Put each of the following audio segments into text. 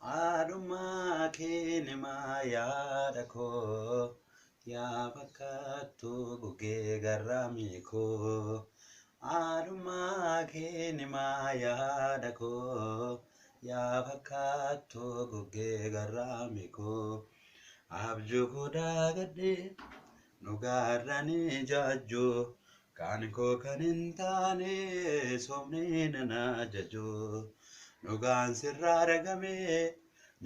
Haadhummaa kee nimaa yaada koo yaa fakkaattu gugee garraamii koo. Haadhummaa kee nimaa yaada koo yaa fakkaattu gugee garraamii koo. Abjuu koo daagadhee nu gaarranii jaajjuu kan koo kan hin taane soomni nan ajaju. Dhugaan sirraa argame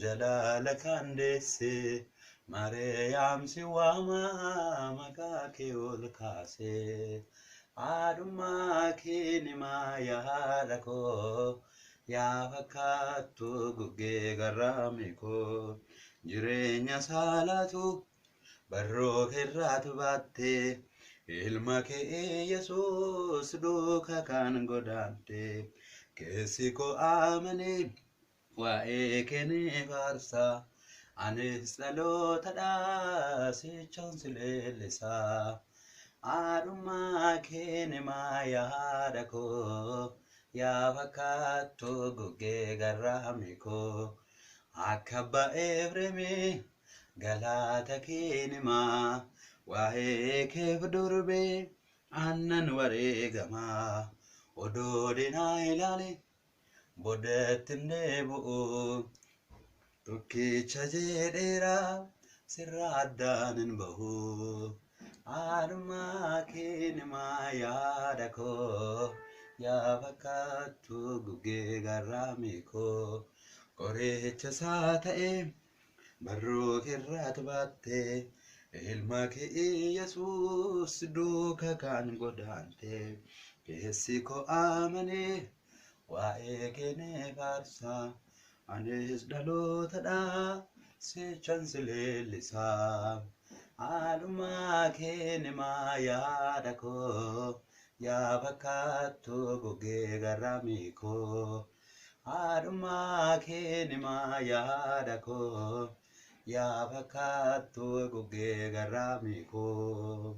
jalaala kan deesse Maariyaam si waama maqaa kee ol kaase. Haadhummaa kee nimaa yaada koo yaa fakkaattu gugee garraamii koo. Jireenya saalaatu barroo keerraatu baatte ilma kee Yesuus duuka kan godaante. Keessi koo amanee waa'ee kee ni faarsa. Anis dhalootadha sichaan si leellisa. Haadhummaa kee nimaa yaada koo yaa fakkaattu gugee garraamii koo. Akka abbaa Efreemii galaata kee nimaa waa'ee keef durbee aannan wareegamaa. Odoo diinaa ilaale boodatti hin deebi'u. Tokkicha jedheera sirraa addaan hin bahu. Haadhummaa kee nimaa yaada koo yaa fakkaattu gugee garraamii koo. Qoricha isaa ta'e barruu keerraatu baatte ilma kee Yesuus duuka kan godaante. Keessi koo amanee waa'ee kee ni faarsa. Anis dhalootadha sichaan si leellisa. Haadhummaa kee nimaa yaada koo yaa fakkaattu gugee garraamii koo. Haadhummaa kee nimaa yaada koo yaa fakkaattu gugee garraamii koo.